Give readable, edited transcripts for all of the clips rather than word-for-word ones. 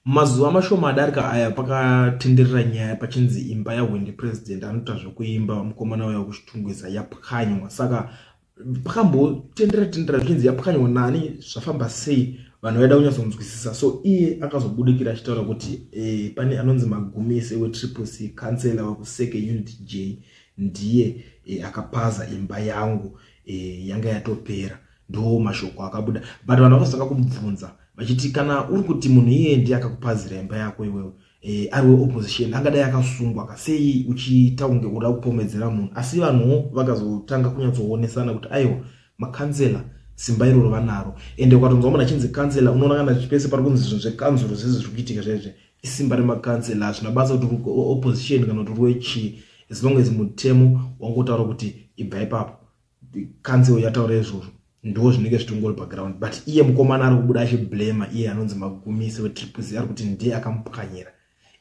Mazuva mashoma adarika aya pakatenderera nyaya pachinzi imba yaHwindi President anoita zvekuimba mukomana uya wekuChitungwiza yapwanywa. Saka pakambotendera tendera zvichinzi yapwanywa nani, zvafamba sei, vanhu vaida kunyatsonzwisisa. So iye akazobudikira achitaura kuti pane anonzi Magumise weTriple C, kansela wekuSeke Unit J, ndiye akapaza imba yangu, yanga yatopera. Ndo mashoko akabuda, but vanhu vakazotanga kumubvunza vachiti kana uri kuti munhu iyeye ndiye akakupazira imba yako iwewe, ari weopposition, angadai akasungwa kasei uchiita kunge uda kupomedzera munhu? Asi vanhuwo vakazotanga kunyatsoonesana kuti aiwa, makansela simba iroro vanaro, ende ukatonzwa munhu achinzi kansela, unoona kana pese pari kunzi zvinhu zvekanzuro zvese zviri kuitika zvaizve isimba remakansela. Hazvina basa kuti opposition kana kuti uri wechii, as long as mutemo wangotaura kuti ibva ipapo, council yataura izvozvo, ndo zvinenge zvitongori paground. But iye mukomana ari kubuda achiblema iye anonzi Magumise weTriple C, ari kuti ndiye akamupwanyira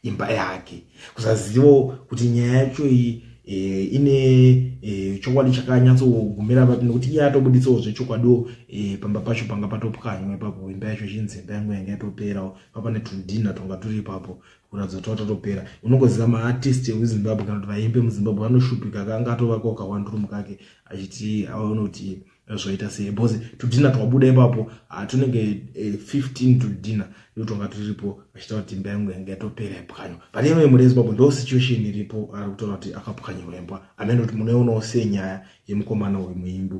imba yake. Kusazivawo kuti nyaya yacho iyi ine chokwadi chakanyatsogumira papi, nekuti iye atobuditsawo zvechokwadiwo, pamba pacho panga patopwanywa ipapo, imba yacho ichinzi imba yangu yanga yatoperawo, papane tudhina twanga turi ipapo kuratidza kuti watatopera. Unongoziva maartist ekuZimbabwe kana kuti vaimbi muZimbabwe vanoshupika, kanga atovakawo ka1 room kake achiti aone kuti zvoita sei, because tudhina twabuda ipapo hatunenge 15 tudhina ndotonga turipo, achitaura kuti imba yangu yanga yatopera, yapwanywa. But anyway, muri Zimbabwe ndo situation iripo, ari kutaura kuti akapwanyiwa imba. Amene kuti munoionawo sei nyaya yemukomana wemuimbi?